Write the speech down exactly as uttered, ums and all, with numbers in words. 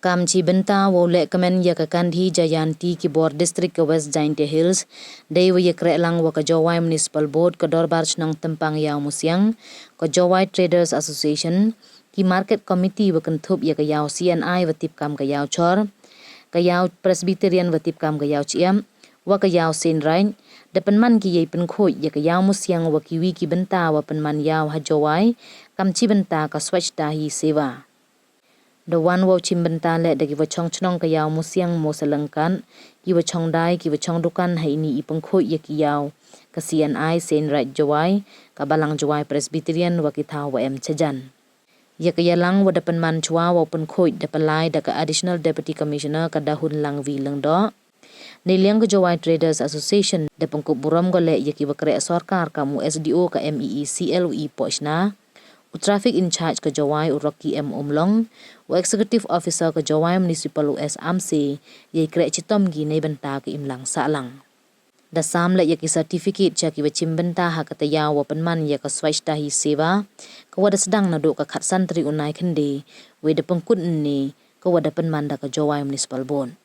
Kam chi bynta wow lehkmen ya ka Gandhi Jayanti ki bor district ka West Jaintia Hills, dei wa yakrehlang wa ka Jowai Municipal Board, ka Dorbar Chnong Tympang Iawmusiang, ka Jowai Traders Association, ki Market Committee wa kynthup ya ka Iaw C N I wa tip kam ka Iaw Chor, ka Iaw Presbyterian wa tip kam ka Iaw Chiam, wa ka Iaw Saint Right, da pynman ki yei pynkhuid ya ka Iawmusiang wa kiwi ki bynta wa pynman iaw ha Jowai, kam chi bynta ka Swachhata Hi Seva. Da wan wow chim bynta leh da ki wa chong chnong ka Iawmusiang, Mawselangkat, ki wa chong dai, ki wa chong dukan ha ini i pynkhuid ya ki iaw ka C N I Saint Right Jowai, ka Balang Jowai Presbyterian wa ki thaw wa em chajan. Ya ka yalang wa da pynman chwa wow pynkhuid da pynlai da ka Additional Deputy Commissioner ka Dahun Langvi Lyngdoh. Neiliang ka Jowai Traders Association da pynkup burom ko leh ya ki wa kreh sorkar kam u S D O ka M E E C L u i Pochna, u Traffic in Charge ka Jowai u Rocky M Umlong, u Executive Officer ka Jowai Municipal u S Amse, yei kreh chitom ki neibynta ka imlang sahlang. Da sam leh ya ki certificate cha ki wa chim bynta ha ka tayaaw wa pynman ya ka Swachhata Hi Seva, ka wa da sdang naduh ka khatsan tarik u Naikhynde, wei da pynkut ynne, ka wa da pynman da ka Jowai Municipal Board.